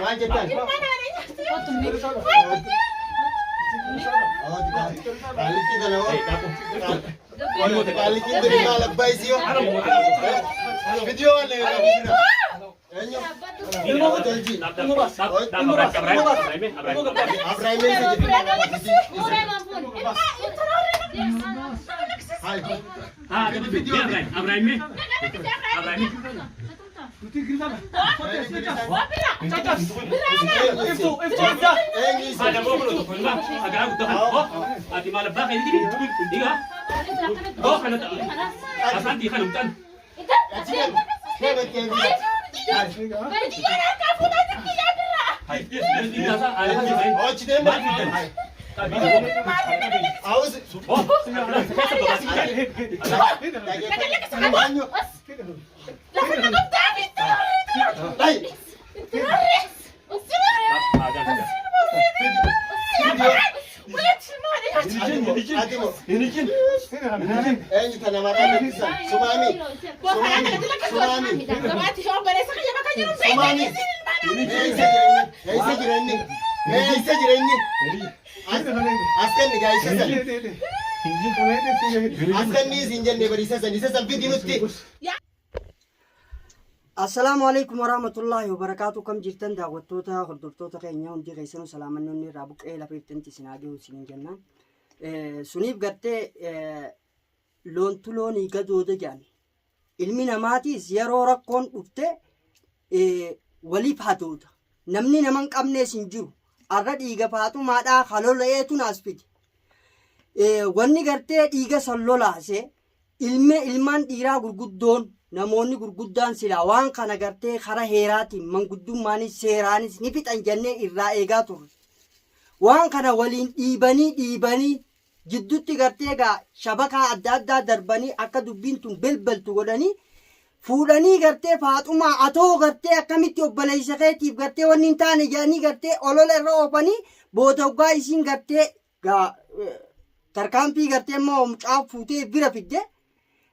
Maal jettan? Qaalitti kana hoo? Qaalitti tuni maal abbaa isii hoo? Fidiyoo waan Eenyu? Tolchi. Abrahaam eessa jira? Eenyu isa? Achi deema. Awus. Eenyu? Dai. Atimo. Eenyu tana maqaa beeksisan? Sumaami. Sumaami. Sumaami. Sumaami. Eessa jira inni? Eessa jira inni? Eessa jira inni? As kenni gaa isa san. As kenni isin jenne bari isa san. Isa san fidi nutti. Assalaamu alaikum warahmatullahi wabarakaatu. Kam jirtan daawwattoota, hordoftoota keenya hundi keessanuu? Salaamanni onni irraa buqqee lafa iftanti isin haa gahu isiniin jennaan. Suniif gartee loontu loonii gadooda jedhan. Ilmi namaatiis yeroo rakkoon dhufte waliif hadooda. Namni nama hin qabnees hin jiru. Arra dhiiga faaxumaadhaa kalola'eetu naas fide. Wanni gartee dhiiga san lolaase, ilme ilmaan dhiiraa gurguddoon, namoonni gurguddaan silaa waan kana gartee kara heeraatiin, manguddummaanis seeraanis ni fixan jennee irraa eegaa turre. Waan kana waliin dhiibanii dhiibanii jiddutti gartee gaa shabakaa adda addaa darbanii akka dubbiin tun belbeltu godhanii fuudhanii gartee faaxumaa atoo gartee akkamitti obboleessa keetiif gartee wanni hin taane jedhanii gartee olola irra oofanii, booda hoggaa isiin gartee gaa tarkaanfii gartee immoo mucaa fuutee bira fidde,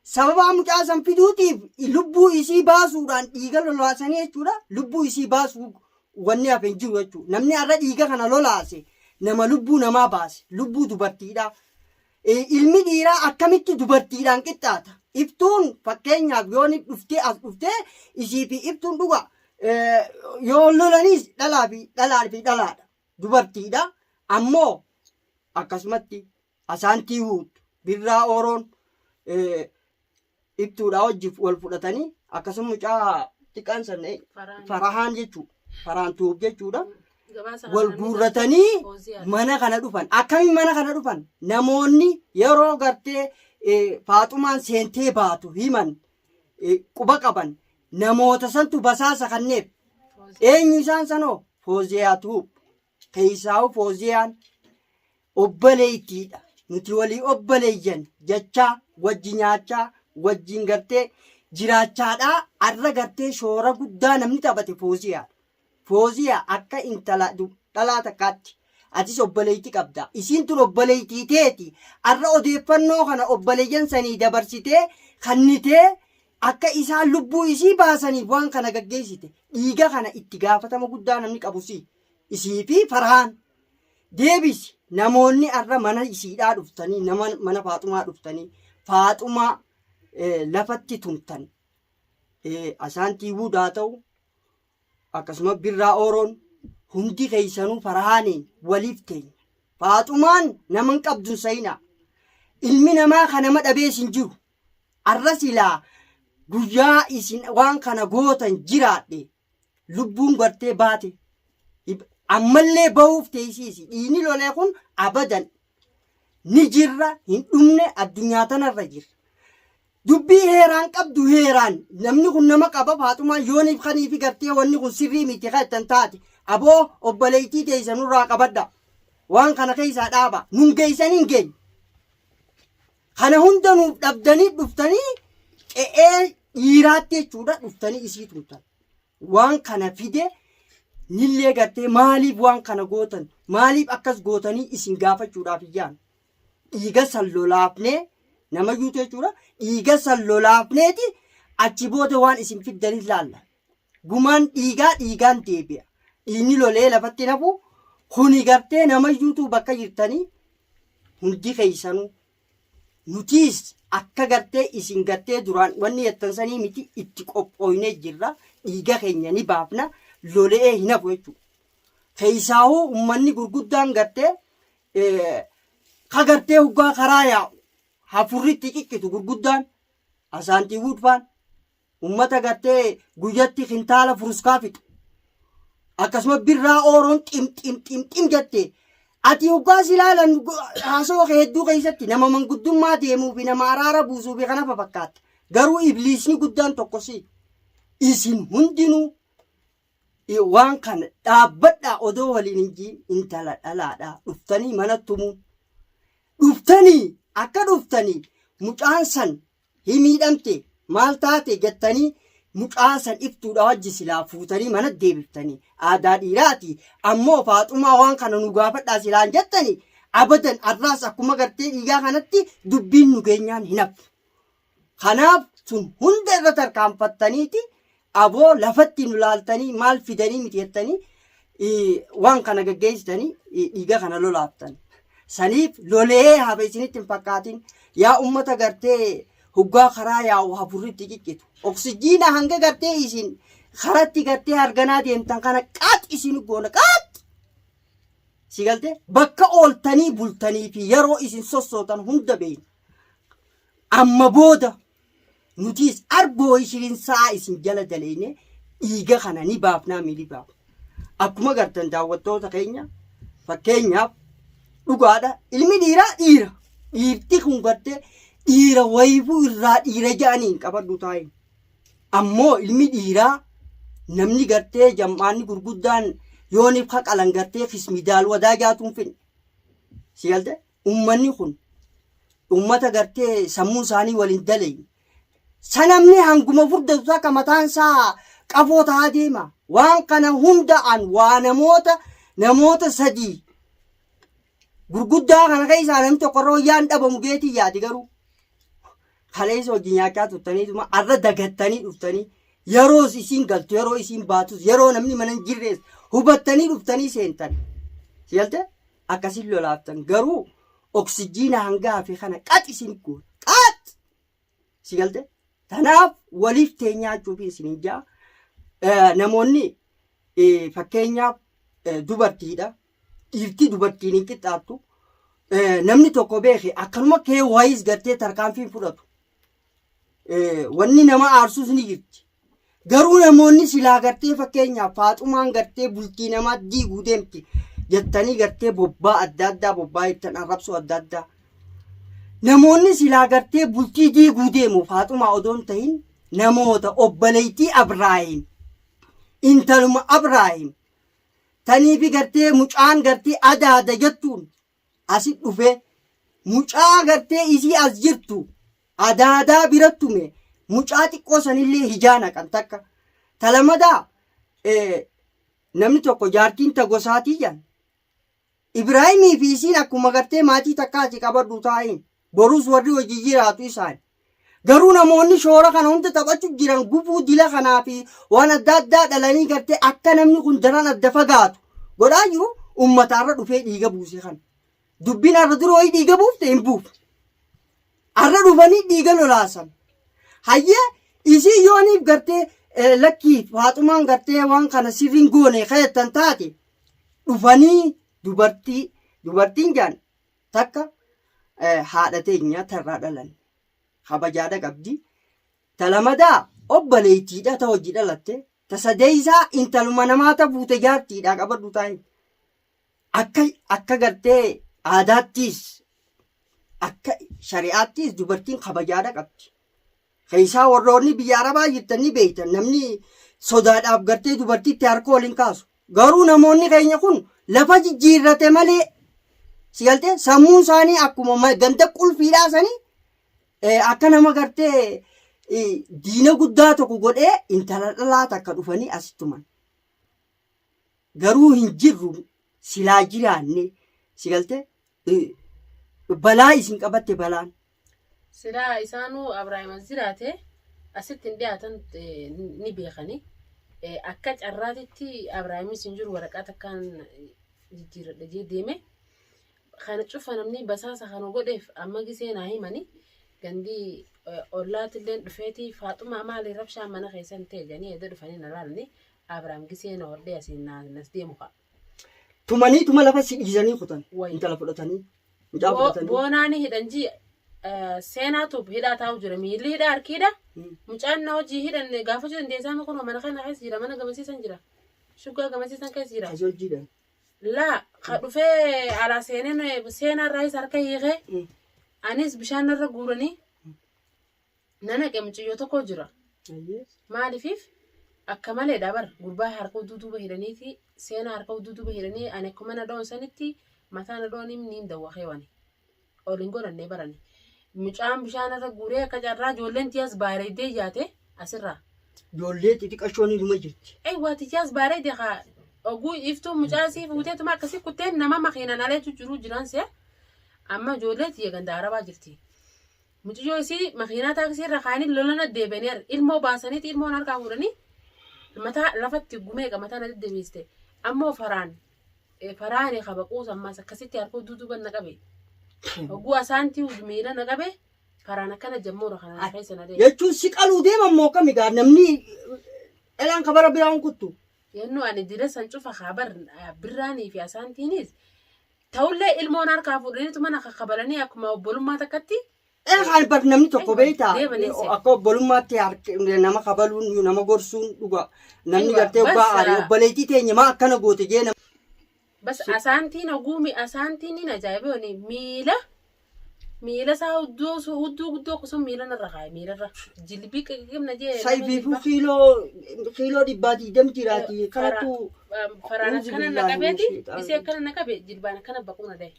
sababaa mucaa san fiduutiif lubbuu isii baasuudhaan dhiiga lolaasanii jechuudha. Lubbuu isii baasuu wanni hafe hin jiru jechuudha. Namni har'a dhiiga kana lolaase nama lubbuu namaa baase, lubbuu dubartiidha. Ilmi dhiiraa akkamitti dubartiidhaan qixxaata? Iftuun fakkeenyaaf yoo ni dhuftee as dhuftee, isii fi iftuun dhuga yoo lolaniis dhalaa fi dhalaa fi dhalaadha, dubartiidha. Ammoo akkasumatti asaantii huut birraa ooroon ibtuudha wajji wal fudhatanii, akkasuma mucaa xiqqaan san farahaan jechuudha, faraan tuub jechuudha, wal guurratanii mana kana dhufan. Akkamiin mana kana dhufan? Namoonni yeroo gartee faaxumaan seentee baatu himan, quba qaban, namoota santu basaasa kanneef. Eenyu isaan sanoo? Fooziyaa Tuub. Keessaa'u Fooziyaan obboleettiidha. Nuti walii obboleeyyan jechaa wajji nyaachaa wajjin gartee jiraachaadhaa, arra gartee shoora guddaa namni taphate Fooziyaadha. Fooziyaa, akka intala dhalaa takkaatti atis obboleetti qabda. Isiin tun obboleettii teeti. Arra odeeffannoo kana obboleeyyan sanii dabarsitee kannitee akka isaan lubbuu isii baasaniif waan kana gaggeessite. Dhiiga kana itti gaafatama guddaa namni qabu si. Isii fi Farhaan. Deebisi, namoonni arra mana isiidhaa dhuftanii, nama mana Faaxumaa dhuftanii Faaxumaa lafatti tumtan. Asaantii Wuud haa ta'u, akkasuma Birraa Ooroon, hundi keessanuu Farhaaniin waliif teenya. Faaxumaan nama hin qabdu hin sayinaa. Ilmi namaa kan nama dhabees hin jiru. Arra silaa guyyaa isin waan kana gootan jiraadhe, lubbuun gartee baate ammallee bahuuf teessiisi. Dhiigni lolee kun abadan ni jirra, hin dhumne, addunyaa tanarra jirra. Dubbii heeraan qabdu heeraan namni kun nama qaba. Faaxumaan yooniif kaniifi gartee wanni kun sirrii miti kan ittan taate, aboo obboleettii teessa nurraa qabadha. Waan kana keessaa dhaaba. Nun geessanii hin geenye. Kana hunda nuuf dhabdanii dhuftanii qe'ee dhiiraatti jechuudha dhuftanii isii tumtan. Waan kana fide nillee gartee maaliif waan kana gootan, maaliif akkas gootanii isin gaafachuudhaaf iyyaan. Dhiiga san lolaafnee Namayyuutu jechuudha. Dhiiga san lolaafneeti achi booda waan isin fiddanis laalla. Gumaan dhiigaa dhiigaan deebi'a. Dhiigni lolee lafatti hin hafu. Kuni gartee namayyuutu bakka jirtanii hundi keessanuu nutiis akka gartee isin gartee duraan wanni jettan sanii miti itti qophooynee jirra. Dhiiga keenya ni baafna lolee hin hafu jechuudha. Keessaahuu ummanni gurguddaan gartee ka gartee hoggaa karaa yaa'u hafurri itti ciccitu gurguddaan asaantii wuudfaan ummata gartee guyyatti kintaala furuskaa fixu akkasuma birraa ooroon xim xim xim xim jette ati hoggaa si ilaalan haasawaa kee hedduu keessatti nama manguddummaa deemuu fi nama araara buusuu fi kana fakkaatta garuu ibliisni guddaan tokko si isin hundinuu waan kana dhaabbadhaa odoo waliin hin jiin intala dhalaadhaa dhuftanii mana tumuun dhuftanii akka dhuftanii mucaan san hi miidhamte maal taate jettanii mucaa san iftuudha wajji silaa fuutanii mana deebiftanii aadaa dhiiraati ammoo faaxumaa waan kana nu gaafadhaa silaan jettanii abadan arraas akkuma gartee dhiigaa kanatti dubbiin nu geenyaan hin haftu. Kanaaf sun hunda irra tarkaanfattaniiti aboo lafatti nu laaltanii maal fidanii miti jettanii waan kana gaggeessitanii dhiiga kana lolaaftan. Saniif lolee hafe isinitti hin fakkaatin yaa ummata gartee hoggaa karaa yaa'u hafurri itti ciccitu. Oksijiina hanga gartee isin karatti gartee harganaa deemtan kana qaax isin goona qaax. Si galtee bakka ooltanii bultanii fi yeroo isin sossootan hunda beeyna. Amma booda nutiis arboo ishirin sa'a isin jala daleeyne dhiiga kana ni baafnaa mi ni baafna. Akkuma gartan daawwattoota keenya fakkeenyaaf dhugaadha ilmi dhiiraa dhiira dhiirti kun gartee dhiira wayifuu irraa dhiira ja'anii hin qabadhu taa'in. Ammoo ilmi dhiiraa namni gartee jam'aanni gurguddaan yooniif kaqalan gartee kismidaal wadaa jaatuun finne. Si galte? Ummanni kun ummata gartee sammuu isaanii waliin daleyne. Sanamni hanguma furdatu takka mataan isaa qafoo ta'aa deema. Waan kana hunda an waa namoota namoota sadii gurguddaa kana keessaa namni tokko irra wayyaan dhabamu geetii yaadi garuu. Kaleessa hojii nyaachaa turtaniituma arra dagattanii dhuftanii yeroos isiin galtu yeroo isiin baatus yeroo namni mana hin jirrees hubattanii dhuftanii seentan. Si galte? Akkasin lolaaftan garuu oksijiina hanga hafe kana qax isin goona qax si galte tanaaf waliif teenyaa jechuuf isin hin jaa namoonni fakkeenyaaf dubartiidha dhiirti dubartiin hin qixxaattu namni tokko beeke akkanuma kee waayis gartee tarkaanfii hin fudhatu Wanni nama aarsus ni jirti. Garuu namoonni silaa gartee fakkeenyaaf faaxumaan gartee bultii namaa diiguu deemti jettanii gartee bobbaa adda addaa bobbaa jettan arrabsoo adda addaa. Namoonni silaa gartee bultii diiguu deemu faaxumaa odoo hin ta'in namoota obboleettii Abraahim intaluma Abraahim taniifi gartee mucaan gartee adaada jettuun asi dhufe mucaa gartee isii as jirtu adaadaa bira tume mucaa xiqqoo sanillee hijaa naqan takka talamadaa namni tokko jaartiin ta gosaatii jan Ibraahimii fi isiin akkuma gartee maatii takkaati qabadhu taa'iin borus warri hojii jiraatu isaan garuu namoonni shoora kana hunda taphachu jiran gufuu dila kanaa fi waan adda addaa dhalanii gartee akka namni kun daran adda fagaatu godhaa jiru ummataarra dhufee dhiiga buuse kana. Dubbiin har'a dura wayii dhiiga buufte hin buufne. Har'a dhufanii dhiiga lolaasan. Hayyee isii yooniif gartee lakkii faaxumaan gartee waan kana sirriin goone kayattan taate dhufanii dubartii dubartiin jaan takka haadha teenya tarraa dhalanne kabajaadha qabdi. Ta lamadaa obboleettiidha ta hojii dhalatte. Ta sadeessaa intaluma namaa ta fuute jaartiidha qabadhu taa'e. Akka akka gartee aadaattiis akka shari'aattiis dubartiin kabajaadha qabdi. Keessaa warroonni biyya Arabaa jirtan ni beektan namni sodaadhaaf gartee dubartiitti harka waliin kaasu. Garuu namoonni keenya kun lafa jijjiirrate malee si galtee sammuun isaanii akkuma ganda qulfiidhaa sanii akka nama gartee diina guddaa tokko godhee intala dhalaa takka dhufanii asitti tuman. Garuu hin jirru silaa jiraanne si galtee balaa isin qabatte balaan. Silaa isaanuu Abrahaam as jiraate asitti hin dhiyaatan ni beekani. Akka carraatitti Abrahaamis hin jiru waraqaa takkaan jijjiirradha jee deeme. Kana cufa namni basaasa kana godheef amma gisee naa himani. Gandii ollaatilleen dhufeeti Faaxumaa maali rabshaan mana keessan ta'e jedhanii edda dhufanii na laalani. Abrahaam gisee na hodhee asiin nas deemu ka'a. Tumanii tuma lafa si dhiisanii kutan. Wayi. Intala fudhatanii. Mucaa fudhatanii. Boonaani hidhan ji seenaatu hidhaa taa'u jira miilli hidhaa harkiidha. Mucaan na hojii hidhan gaafachuu dandeessaa mi kunoo mana kana keessa jira mana gamasiisan jira. Shuggaa gamasiisan keessa jira. Asii hojiidhaan. Laa ka dhufee alaa seeneen seenaa irraa isa harka hiikee anis bishaan narra guuranii na naqe mucayyoo tokko jira. Maalifiif akka maleedha bar gurbaa harka duuduuba hidhaniiti seenaa harka duuduuba hidhanii ani akkuma na dhoon sanitti mataa na dhoon niin dawwakee wani ol hin godhanne barani. Mucaan bishaan irra guuree akka carraa ijoolleen tiyas baareeddee yaate asirraa. Ijoollee xixiqqashoon inuma jirti. Eewwa tiyas baareedde haa oguu iftuu mucaa sii fuuteetuma akkasii kutteen nama makiinaan aleetu jiru jiran see amma ijoollee tiyya ganda arabaa jirti. Mucayyoo isii makiinaa taaksii irra kaa'anii lolana deebi'anii ilmoo baasaniiti ilmoon harkaa fuudhanii mataa lafatti gumeeqa mataa na deddeebiiste. Ammoo faraan faraani qaba quusa ammaas akkasitti harka duuduuba na qabe. Hogguu asaantii miila na qabe faraan akkana jammoora kana keessa na deeme. Jechuun si qaluu deeman moo kami gaa namni dhalaan kabara biraan kuttu. Yennuu ani dira san cufa haa birraanii fi asaantiinis ta'ullee ilmoon harkaa fuudhaniitu mana kakkabalanii akkuma obbolummaa takkatti. Kan bar namni tokko beektaa Deemanii se. akka obbolummaatti nama kabaluun nama gorsuun dhuga namni Aywa, gartee bas, obbaa aare obboleettii teenya maa akkana goote jee nama. Bas asaantiin oguu asaantiin ni ajaa'ibe miila miila isaa hudduu guddoo akkasuma miila narra kaa'e miilarra jilbii qiqimna jee. Sayfiifuu kiiloo 120 jiraati kanattuu. Faraan A'uuzu akkana na billaahi qabeeti min shayxaani isii akkana na qabe jilbaan akkana baquu na dhahe.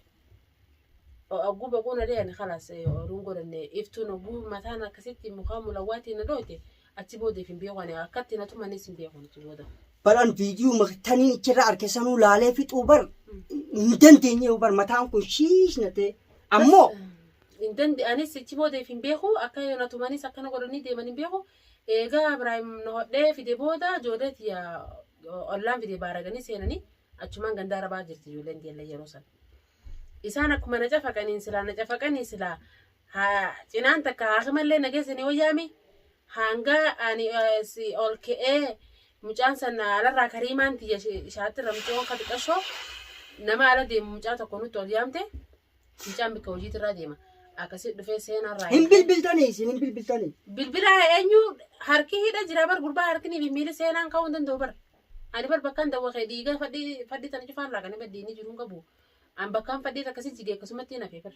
Oguu baquu na dhahe ani khalaas oduun godhanne iftuun oguu mataan akkasitti mukaa mulawwaatiin na dhooyte achi boodeef hin beeku ani akkatti na tumanis hin beeku achi booda. Baran viidiyoo maktaniin achirra arge sanuu laalee fixuu bar hin dandeenye bar mataan kun shiishna ta'e ammoo Hin dandi anis achi boodeef hin beeku akka na tumanis akkana godhanii deeman hin beeku. Eegaa Ibraahim na hodhee fide booda ijoollee tiyya ollaan fide baaraganii seenanii achumaan ganda arabaa jirti ijoolleen tiyya yeroo sana. Isaan akkuma na cafaqaniin silaa na cafaqanii silaa haa cinaan takka haakimallee na geessanii wayyaami hanga ani si ol ka'ee mucaan sana alarraa kariimaan tiyya ishaatirra mucaan ka xiqqashoo nama ala deemu mucaa tokko nutti ol yaamte mucaan bikka hojiitirraa deema akkasii dhufee seenarraa hin bilbiltanii isin hin bilbiltanii. Bilbila eenyu harki hidha jira bar gurbaa harkini fi miilli seenaan ka'uu hin danda'u bar. Ani bar bakkaan dawwaqee dhiiga fadhii fadhii tana cufaan laaqanii baddiini jiruun qabu. An bakkaan fadhii akkasii jigee akkasumatti hin hafe bar.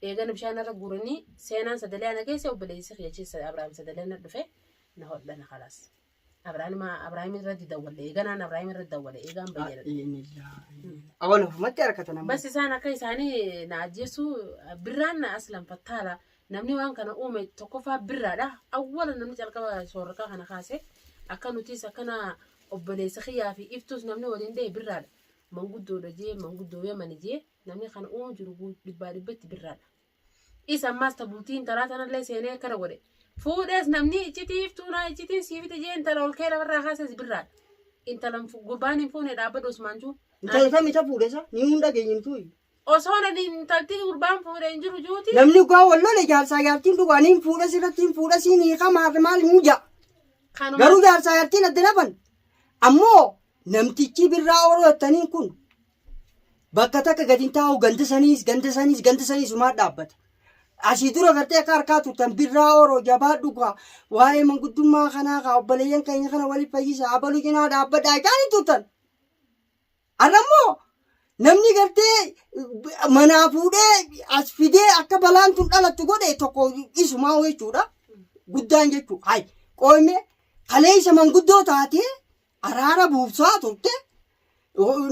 Eegana bishaan irra guuranii seenaan sadalee ana keessa obboleessi kiyya keessa Abrahaam sadalee na dhufe na hodhana khalaas. Abrahaam Abrahaam irratti dawwalle eeganaan Abrahaam irratti dawwalle eegaan bayyana. Awwal ofumatti harkatan ammoo. Bas isaan akka isaanii na ajjeesu birraan na aslan fattaala namni waan kana uume tokkoffaa birraadha. Awwala namni calqaba soorrakaa kana kaase akka nutis akkana obboleessa kiyyaa fi iftus namni waliin ta'e birraadha. Manguddoodha jee manguddoo yamani jee namni kana uumu jiru dhibbaa dhibbatti birraadha. Isa ammaas tabultii intalaa tanallee seenee akkana godhe. Fuudhees namni iccitii iftuu naa iccitiin siifite jee intala ol kee lafarraa kaases birraadha. Intalan gurbaan hin fuune dhaabbadhu Usmaan juu. Intala tam isa fuudhe isa ni hunda geenyintu. Osoo nani intalti gurbaan fuudhe hin jiru juuti. Namni dhugaa wal lole jaarsaa jaartiin dhugaa ni hin fuudhe sirratti hin fuudhe siin hiika maal maal hin ja'a. Kanuma Garuu jaarsaa jaartiin adda nafan. Ammoo namtichi birraa oroo jettaniin kun bakka takka gadi hin taa'u ganda saniis ganda saniis ganda saniis umaa dhaabbata. Asii dura gartee akka harkaa turtan birraa oroo jabaadhu gaa waa'ee manguddummaa kanaa kaa obboleeyyan keenya kana waliif fayyisa abaluu cinaa dhaabbadhaa isaanii turtan. Har'a immoo namni gartee manaa fuudhee as fidee akka balaan tun dhalattu godhe tokko isumaa jechuudha. Guddaan jechuudha. Hayi qooyme kaleessa manguddoo taatee araara buusaa turte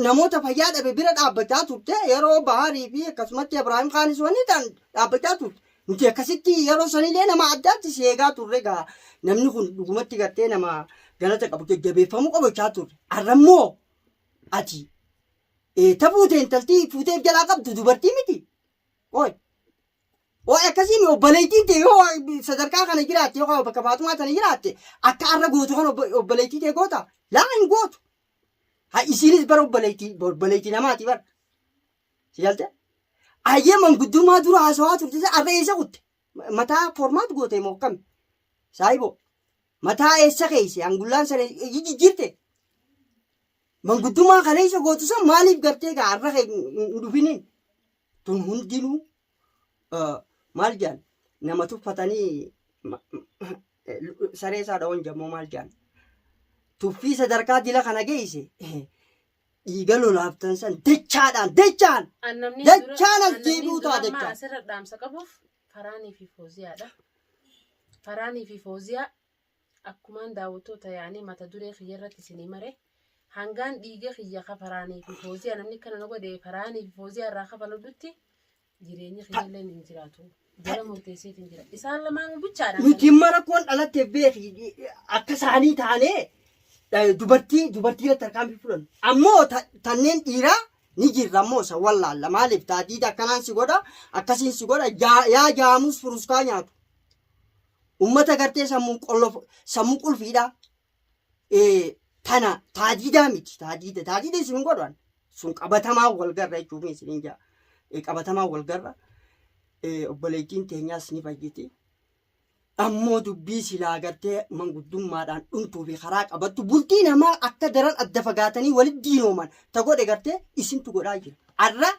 namoota fayyaa dhabe bira dhaabbachaa turte yeroo Baharii fi akkasumatti Ibraahim Kaanis wanni ta'an dhaabbachaa turte. Nuti akkasitti yeroo sanillee nama addaatti si eegaa turre gaa namni kun dhugumatti gartee nama galata qabu jajjabeeffamuu qabu jechaa turre. Har'a immoo ati ta fuute intaltii fuuteef jalaa qabdu dubartii miti. Qoy. Waa akkasii obboleettiin tee yoo sadarkaa kana jiraatte yookaan bakka Faatumaa tana jiraatte akka arra gootu kan obboleettii tee goota laa hin gootu. Ha isiinis bara obboleettii obboleettii namaati bara. Si galte? Ayyee manguddummaa dura haasawaa turte isa arra eessa kutte? Mataa formaat goote moo akkami? Saayiboo mataa eessa keesse angullaan sana jijjiirte? Manguddummaa kaleessa gootu san maaliif gartee gaa arra hin dhufiniin? Tun hundinuu maal jedhan nama tuffatanii saree isaa dha'oon jammoo maal jedhan tuffii sadarkaa dila kana geesse dhiiga lolaaftan san dachaadhaan dachaan dachaan as deebi'uu ta'a dachaan. Asirra dhaamsa qabuuf Faraanii fi Fooziyaadha. Faraanii fi Fooziyaa akkumaan daawwattoota yaanii mata duree kiyya irratti isinii mare hangaan dhiiga kiyya ka Faraanii fi Fooziyaa namni kana na godhe Faraanii fi Fooziyaa irraa kafaladhutti jireenyi kiyyallee hin jiraatu. Jala murteesseetiin jira. Isaan lamaan bichaadha. Nuti immoo rakkoon dhalatteef beeki akka isaanii taanee dubartii dubartii irratti tarkaanfii fudhannu. Ammoo tanneen dhiiraa ni jirra ammoo isa wallaalla. Maaliif taatiida akkanaan si godha akkasiin si godha yaa jaamus furuskaa nyaatu. Ummata gartee sammuu qollof sammuu qulfiidha. Tana taadiidaa miti taadiida taadiida isin hin godhan sun qabatamaa wal garra jechuuf isin jaa qabatamaa wal garra obboleettiin teenyaas ni fayyiti. Ammoo dubbii silaa gartee manguddummaadhaan dhumtuu fi karaa qabattu bultii namaa akka daran adda fagaatanii walitti diinooman ta godhe gartee isintu godhaa jira. Arra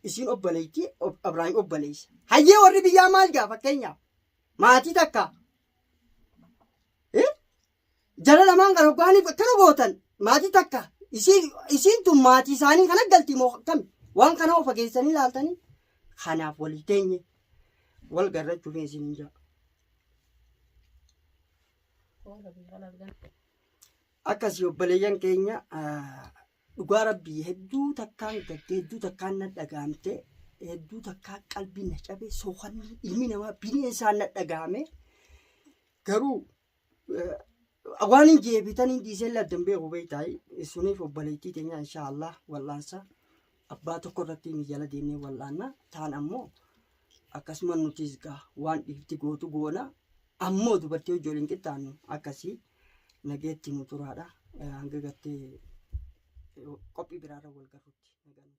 isiin obboleettii Ibraahim obboleessa. Hayyee warri biyyaa maal jaa fakkeenyaaf maatii takka jara lamaan kan hoggaaniif akkana gootan maatii takka isiin tun maatii isaanii kana galti moo akkami waan kana of fageessanii ilaaltanii kanaaf walii teenye wal garrachuuf isin hin jaa. Akkasii obboleeyyan keenya dhugaa rabbii hedduu takkaan gadde hedduu takkaan na dhagaamte hedduu takkaan qalbiin na cabe sookanni ilmi namaa bineensaan na dhagaame garuu waan hin jeebitan hin dhiisee laddan beeku beektaa suniif obboleettii teenya inshaa Allah wal'aansa abbaa tokko irratti ni jala deemnee wal'aanna taan ammoo akkasuma nutis gaa waan dhiirti gootu goona ammoo dubartii hojii waliin qixxaannu akkasii nageetti nu turaadha hanga gartee qophii biraarra wal garrutti nagaan.